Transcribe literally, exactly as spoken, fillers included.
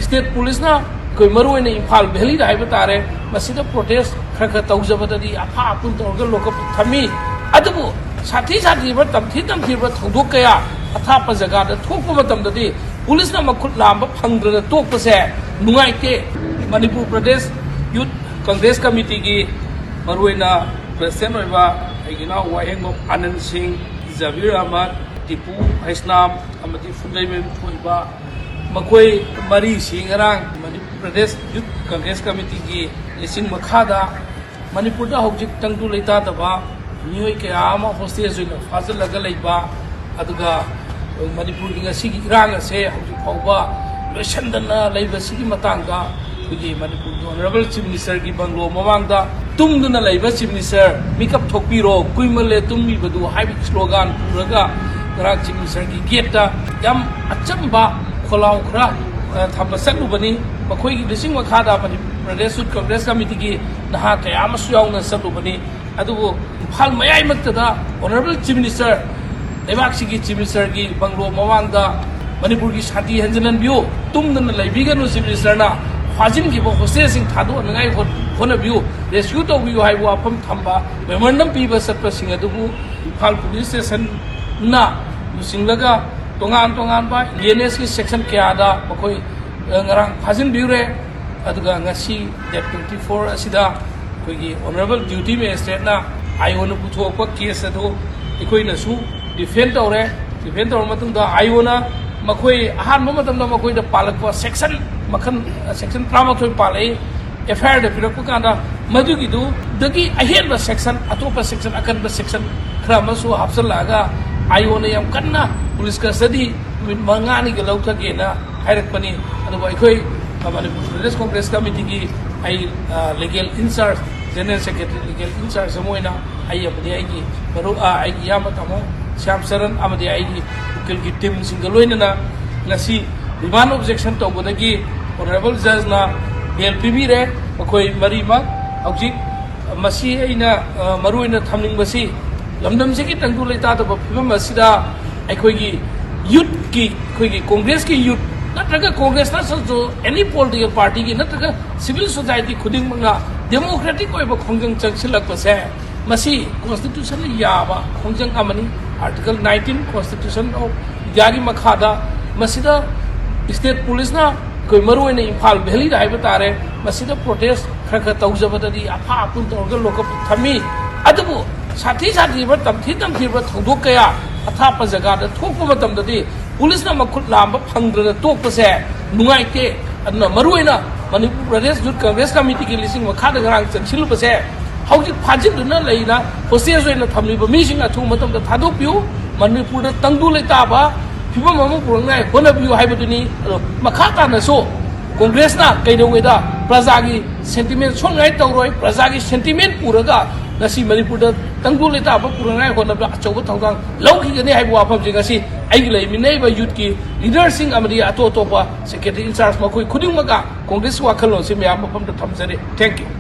State ꯄꯨꯂꯤꯁꯅ ꯑꯩꯈꯣꯏ ꯃꯔꯨꯑꯣꯏꯅ ꯏꯝꯐꯥꯜ ꯚꯦꯂꯤꯗ ꯍꯥꯏꯕ ꯇꯥꯔꯦ, ꯃꯁꯤꯗ ꯄ꯭ꯔꯣꯇꯦꯁ ꯈꯔ ꯈꯔ ꯇꯧꯖꯕꯗꯗꯤ ꯑꯐꯥ ꯑꯄꯨꯟ ꯇꯧꯔꯒ ꯂꯣꯛꯑꯞ ꯊꯝꯃꯤ꯫ ꯑꯗꯨꯕꯨ ꯁꯥꯊꯤ ꯁꯥꯊꯤꯕ, ꯇꯝꯊꯤ ꯇꯝꯊꯤꯕ ꯊꯧꯗꯣꯛ ꯀꯌꯥ ꯑꯊꯥꯞꯄ ꯖꯒꯥꯗ ꯊꯣꯛꯄ ꯃꯇꯝꯗꯗꯤ ꯄꯨꯂꯤꯁꯅ ꯃꯈꯨꯠ ꯂꯥꯝꯕ ꯐꯪꯗ꯭ꯔꯒ ꯇꯣꯛꯄꯁꯦ ꯅꯨꯡꯉꯥꯏꯇꯦ꯫ ꯃꯅꯤꯄꯨꯔ ꯄ꯭ꯔꯗꯦꯁ ꯌꯨꯠ ꯀꯪꯒ꯭ꯔꯦꯁ ꯀꯃꯤꯇꯤꯒꯤ ꯃꯔꯨꯑꯣꯏꯅ ꯄ꯭ꯔꯁꯤꯗꯦꯟ ꯑꯣꯏꯕ ꯑꯩꯒꯤ ꯏꯅꯥꯎ ꯋꯥꯍꯦꯡꯕꯝ ꯑꯥꯅꯟ ꯁꯤꯡ, ꯖꯕꯤꯔ ꯑꯍꯃꯗ, ꯇꯤꯄꯨ ꯍꯩꯁꯅꯥꯝ ꯑꯃꯗꯤ ꯐꯨꯟꯗ꯭ꯔꯩꯃꯌꯨꯝ ꯊꯣꯏꯕ, ꯃꯈꯣꯏ ꯃꯔꯤꯁꯤ ꯉꯔꯥꯡ ꯃꯅꯤꯄꯨꯔ ꯄ꯭ꯔꯗꯦꯁ ꯌꯨꯠ ꯀꯪꯒ꯭ꯔꯦꯁ ꯀꯃꯤꯇꯤꯒꯤ ꯂꯤꯁꯤꯡ ꯃꯈꯥꯗ ꯃꯅꯤꯄꯨꯔꯗ ꯍꯧꯖꯤꯛ ꯇꯪꯗꯨ ꯂꯩꯇꯥꯗꯕ ꯃꯤꯑꯣꯏ ꯀꯌꯥ ꯑꯃ ꯍꯣꯁꯇꯦꯖ ꯑꯣꯏꯅ ꯐꯥꯖꯤꯜꯂꯒ ꯂꯩꯕ, ꯑꯗꯨꯒ ꯃꯅꯤꯄꯨꯔꯒꯤ ꯉꯁꯤꯒꯤ ꯏꯔꯥꯡ ꯑꯁꯦ ꯍꯧꯖꯤꯛ ꯐꯥꯎꯕ ꯂꯣꯏꯁꯤꯟꯗꯅ ꯂꯩꯕꯁꯤꯒꯤ ꯃꯇꯥꯡꯗ ꯑꯩꯈꯣꯏꯒꯤ ꯃꯅꯤꯄꯨꯔꯒꯤ ꯑꯣꯅꯔꯦꯕꯜ ꯆꯤꯐ ꯃꯤꯅꯤꯁꯇꯔꯒꯤ ꯕꯪꯒ꯭ꯂꯣ ꯃꯃꯥꯡꯗ ꯇꯨꯝꯗꯨꯅ ꯂꯩꯕ ꯆꯤꯐ ꯃꯤꯅꯤꯁꯇꯔ, ꯃꯤꯀꯞ ꯊꯣꯛꯄꯤꯔꯣ, ꯀꯨꯏꯃꯜꯂꯦ ꯇꯨꯝꯃꯤꯕꯗꯨ ꯍꯥꯏꯕꯒꯤ ꯁ꯭ꯂꯣꯒꯥꯟ ꯄꯨꯔꯒ ꯉꯔꯥꯡ ꯆꯤꯐ ꯃꯤꯅꯤꯁꯇꯔꯒꯤ ꯒꯦꯠꯇ ꯌꯥꯝ ꯑꯆꯝꯕ ꯈꯣꯜꯂꯥꯎ ꯈꯔ, ꯑ, ꯊꯝꯕ ꯆꯠꯂꯨꯕꯅꯤ꯫ ꯃꯈꯣꯏꯒꯤ ꯂꯨꯆꯤꯡ ꯃꯈꯥꯗ ꯃꯅꯤꯄꯨꯔ ꯄ꯭ꯔꯗꯦꯁ ꯌꯨꯠ ꯀꯪꯒ꯭ꯔꯦꯁ ꯀꯃꯤꯇꯤꯒꯤ ꯅꯍꯥ ꯀꯌꯥ ꯑꯃꯁꯨ ꯌꯥꯎꯅ ꯆꯠꯂꯨꯕꯅꯤ꯫ ꯑꯗꯨꯕꯨ ꯏꯝꯐꯥꯜ ꯃꯌꯥꯏꯃꯛꯇꯗ ꯑꯣꯅꯔꯦꯕꯜ ꯆꯤꯐ ꯃꯤꯅꯤꯁꯇꯔ, ꯂꯩꯕꯥꯛꯁꯤꯒꯤ ꯆꯤꯐ ꯃꯤꯅꯤꯁꯇꯔꯒꯤ ꯕꯪꯒ꯭ꯂꯣ ꯃꯃꯥꯡꯗ ꯃꯅꯤꯄꯨꯔꯒꯤ ꯁꯥꯟꯇꯤ ꯍꯟꯖꯤꯟꯍꯟꯕꯤꯌꯨ, ꯇꯨꯝꯗꯅ ꯂꯩꯕꯤꯒꯅꯨ, ꯆꯤꯐ ꯃꯤꯅꯤꯁꯇꯔꯅ ꯐꯥꯖꯤꯟꯈꯤꯕ ꯍꯣꯁꯇꯦꯖꯁꯤꯡ ꯊꯥꯗꯣꯛꯅꯉꯥꯏ ꯍꯣꯠ-, ꯍꯣꯠꯅꯕꯤꯌꯨ, ꯔꯦꯁꯀ꯭ꯌꯨ ꯇꯧꯕꯤꯌꯨ ꯍꯥꯏꯕ ꯋꯥꯐꯝ ꯊꯝꯕ ꯃꯦꯃꯣꯔꯦꯟꯗꯝ ꯄꯤꯕ ꯆꯠꯄꯁꯤꯡ ꯑꯗꯨꯕꯨ ꯏꯝꯐꯥꯜ ꯄꯨꯂꯤꯁ ꯁ꯭ꯇꯦꯁꯟꯅ ꯂꯨꯆꯤꯡꯂꯒ ꯇꯣꯉꯥꯟ ꯇꯣꯉꯥꯟꯕ ꯏꯟꯗꯤꯌꯟ ꯑꯦꯁꯀꯤ ꯁꯦꯛꯁꯟ ꯀꯌꯥꯗ ꯃꯈꯣꯏ, ꯑ, ꯉꯔꯥꯡ ꯐꯥꯖꯤꯟꯕꯤꯔꯨꯔꯦ꯫ ꯑꯗꯨꯒ ꯉꯁꯤ ꯗꯦꯠ ꯇ꯭ꯋꯦꯟꯇꯤ ꯐꯣꯔ ꯑꯁꯤꯗ ꯑꯩꯈꯣꯏꯒꯤ ꯑꯣꯅꯔꯦꯕꯜ ꯗ꯭ꯌꯨꯇꯤ ꯃꯦꯖꯤꯁꯇ꯭ꯔꯦꯠꯅ ꯑꯥꯏ ꯑꯣꯅ ꯄꯨꯊꯣꯛꯄ ꯀꯦꯁ ꯑꯗꯨ ꯑꯩꯈꯣꯏꯅꯁꯨ ꯗꯤꯐꯦꯟ ꯇꯧꯔꯦ꯫ ꯗꯤꯐꯦꯟ ꯇꯧꯔꯕ ꯃꯇꯨꯡꯗ ꯑꯥꯏ ꯑꯣꯅ ꯃꯈꯣꯏ ꯑꯍꯥꯟꯕ ꯃꯇꯝꯗ ꯃꯈꯣꯏꯗ ꯄꯥꯜꯂꯛꯄ ꯁꯦꯛꯁꯟ ꯃꯈꯜ, ꯁꯦꯛꯁꯟ ꯇꯔꯥꯃꯥꯊꯣꯏ ꯄꯥꯜꯂꯛꯏ꯫ ꯑꯦꯐ ꯑꯥꯏ ꯑꯥꯔꯗ ꯄꯤꯔꯛꯄ ꯀꯥꯟꯗ ꯃꯗꯨꯒꯤꯗꯨꯗꯒꯤ ꯑꯍꯦꯟꯕ ꯁꯦꯛꯁꯟ, ꯑꯇꯣꯞꯄ ꯁꯦꯛꯁꯟ, ꯑꯀꯟꯕ ꯁꯦꯛꯁꯟ ꯈꯔ ꯑꯃꯁꯨ ꯍꯥꯞꯆꯤꯜꯂꯛꯑꯒ ꯑꯥꯏ ꯑꯣꯅ ꯌꯥꯝ ꯀꯟꯅ ꯄꯨꯂꯤꯁ ꯀꯁꯇꯗꯤ ꯅꯨꯃꯤꯠ ꯃꯉꯥꯅꯤꯒꯤ ꯂꯧꯊꯒꯦꯅ ꯍꯥꯏꯔꯛꯄꯅꯤ꯫ ꯑꯗꯨꯕꯨ ꯑꯩꯈꯣꯏ, ꯑ, ꯃꯅꯤꯄꯨꯔ ꯄ꯭ꯔꯗꯦꯁ ꯀꯣꯡꯒ꯭ꯔꯦꯁ ꯀꯃꯤꯇꯤꯒꯤ ꯑꯩ, ꯑ, legal in-charge, general secretary, legal in-charge ꯑꯃ ꯑꯣꯏꯅ ꯑꯩ ꯑꯃꯗꯤ ꯑꯩꯒꯤ ꯃꯔꯨꯞ, ꯑ, ꯑꯩꯒꯤ ꯏꯌꯥꯝꯕ ꯇꯥꯃꯣ ꯁ꯭ꯌꯥꯝ ꯆꯔꯟ ꯑꯃꯗꯤ ꯑꯩꯒꯤ ꯎꯀꯤꯜꯒꯤ ꯇꯤꯝꯁꯤꯡꯒ ꯂꯣꯏꯅꯅ ꯉꯁꯤ ꯔꯤꯃꯥꯟ ꯑꯣꯕꯖꯦꯛꯁꯟ ꯇꯧꯕꯗꯒꯤ ꯑꯣꯅꯔꯦꯕꯜ ꯖꯖꯅ ꯕꯦꯜ ꯄꯤꯕꯤꯔꯦ꯫ ꯃꯈꯣꯏ ꯃꯔꯤꯃꯛ ꯍꯧꯖꯤꯛ ꯃꯁꯤ ꯑꯩꯅ, ꯑ, ꯃꯔꯨꯑꯣꯏꯅ ꯊꯝꯅꯤꯡꯕꯁꯤ, ꯂꯝꯗꯝꯁꯤꯒꯤ ꯇꯪꯗꯨ ꯂꯩꯇꯥꯗꯕ ꯐꯤꯕꯝ ꯑꯁꯤꯗ ꯑꯩꯈꯣꯏꯒꯤ ꯌꯨꯠꯀꯤ, ꯑꯩꯈꯣꯏꯒꯤ ꯀꯣꯡꯒ꯭ꯔꯦꯁꯀꯤ ꯌꯨꯠ ꯅꯠꯇ꯭ꯔꯒ ꯀꯣꯡꯒ꯭ꯔꯦꯁ ꯅꯠꯇ꯭ꯔꯁꯨ ꯑꯦꯅꯤ ꯄꯣꯂꯤꯇꯤꯀꯦꯜ ꯄꯥꯔꯇꯤꯒꯤ ꯅꯠꯇ꯭ꯔꯒ ꯁꯤꯚꯤꯜ ꯁꯣꯁꯥꯏꯇꯤ ꯈꯨꯗꯤꯡꯃꯛꯅ ꯗꯦꯃꯣꯀ꯭ꯔꯦꯇꯤꯛ ꯑꯣꯏꯕ ꯈꯣꯡꯖꯪ ꯆꯪꯁꯤꯜꯂꯛꯄꯁꯦ, ꯃꯁꯤ ꯀꯣꯟꯁꯇꯤꯇ꯭ꯌꯨꯁꯟꯅ ꯌꯥꯕ ꯈꯣꯡꯖꯪ ꯑꯃꯅꯤ꯫ ꯑꯥꯔꯇꯤꯀꯜ ꯅꯥꯏꯟꯇꯤꯟ ꯀꯣꯟꯁꯇꯤꯇ꯭ꯌꯨꯁꯟ ꯑꯣꯐ ꯏꯟꯗꯤꯌꯥꯒꯤ ꯃꯈꯥꯗ ꯃꯁꯤꯗ ꯁ꯭ꯇꯦꯠ ꯄꯨꯂꯤꯁꯅ, ꯑꯩꯈꯣꯏ ꯃꯔꯨꯑꯣꯏꯅ ꯏꯝꯐꯥꯜ ꯚꯦꯂꯤꯗ ꯍꯥꯏꯕ ꯇꯥꯔꯦ, ꯃꯁꯤꯗ ꯄ꯭ꯔꯣꯇꯦꯁ ꯈꯔ ꯈꯔ ꯇꯧꯖꯕꯗꯗꯤ ꯑꯐꯥ ꯑꯄꯨꯟ ꯇꯧꯔꯒ ꯂꯣꯀꯞ ꯊꯝꯃꯤ꯫ ꯑꯗꯨꯕꯨ ꯁꯥꯊꯤ ꯁꯥꯊꯤꯕ, ꯇꯝꯊꯤ ꯇꯝꯊꯤꯕ ꯊꯧꯗꯣꯛ ꯀꯌꯥ ꯑꯊꯥꯞꯄ ꯖꯒꯥꯗ ꯊꯣꯛꯄ ꯃꯇꯝꯗꯗꯤ ꯄꯨꯂꯤꯁꯅ ꯃꯈꯨꯠ ꯂꯥꯝꯕ ꯐꯪꯗ꯭ꯔꯅ ꯇꯣꯛꯄꯁꯦ ꯅꯨꯡꯉꯥꯏꯇꯦ꯫ ꯑꯗꯨꯅ ꯃꯔꯨꯑꯣꯏꯅ ꯃꯅꯤꯄꯨꯔ ꯄ꯭ꯔꯗꯦꯁ ꯌꯨꯠ ꯀꯪꯒ꯭ꯔꯦꯁ ꯀꯃꯤꯇꯤꯒꯤ ꯂꯤꯁꯤꯡ ꯃꯈꯥꯗ ꯉꯔꯥꯡ ꯆꯪꯁꯤꯜꯂꯨꯕꯁꯦ, ꯍꯧꯖꯤꯛ ꯐꯥꯖꯤꯟꯗꯨꯅ ꯂꯩꯅ ꯍꯣꯁꯇꯦꯖ ꯑꯣꯏꯅ ꯊꯝꯂꯤꯕ ꯃꯤꯁꯤꯡ ꯑꯊꯨꯕ ꯃꯇꯝꯗ ꯊꯥꯗꯣꯛꯄꯤꯌꯨ꯫ ꯃꯅꯤꯄꯨꯔꯗ ꯇꯪꯗꯨ ꯂꯩꯇꯥꯕ ꯐꯤꯕꯝ ꯑꯃ ꯄꯨꯔꯛꯅꯉꯥꯏ ꯍꯣꯠꯅꯕꯤꯌꯨ ꯍꯥꯏꯕꯗꯨꯅꯤ꯫ ꯑꯗꯣ ꯃꯈꯥ ꯇꯥꯅꯁꯨ ꯀꯣꯡꯒ꯭ꯔꯦꯁꯅ ꯀꯩꯗꯧꯉꯩꯗ ꯄ꯭ꯔꯖꯥꯒꯤ ꯁꯦꯟꯇꯤꯃꯦꯟ ꯁꯣꯛꯅꯉꯥꯏ ꯇꯧꯔꯣꯏ꯫ ꯄ꯭ꯔꯖꯥꯒꯤ ꯁꯦꯟꯇꯤꯃꯦꯟ ꯄꯨꯔꯒ ꯉꯁꯤ ꯃꯅꯤꯄꯨꯔꯗ ꯇꯪꯗꯨ ꯂꯩꯇꯥꯕ ꯄꯨꯔꯛꯅꯉꯥꯏ ꯍꯣꯠꯅꯕꯗ ꯑꯆꯧꯕ ꯊꯧꯗꯥꯡ ꯂꯧꯈꯤꯒꯅꯤ ꯍꯥꯏꯕ ꯋꯥꯐꯝꯁꯤ ꯉꯁꯤ ꯑꯩꯒꯤ ꯂꯩꯃꯤꯟꯅꯔꯤꯕ ꯌꯨꯠꯀꯤ ꯂꯤꯗꯔꯁꯤꯡ ꯑꯃꯗꯤ ꯑꯇꯣꯞ ꯑꯇꯣꯞꯄ ꯁꯦꯀ꯭ꯔꯦꯇꯔꯤ ꯏꯟꯆꯥꯔꯖ ꯃꯈꯣꯏ ꯈꯨꯗꯤꯡꯃꯛꯀ ꯀꯣꯡꯒ꯭ꯔꯦꯁꯀꯤ ꯋꯥꯈꯜꯂꯣꯟꯁꯤ ꯃꯌꯥꯝ ꯃꯐꯝꯗ ꯊꯝꯖꯔꯤ꯫ Thank you꯫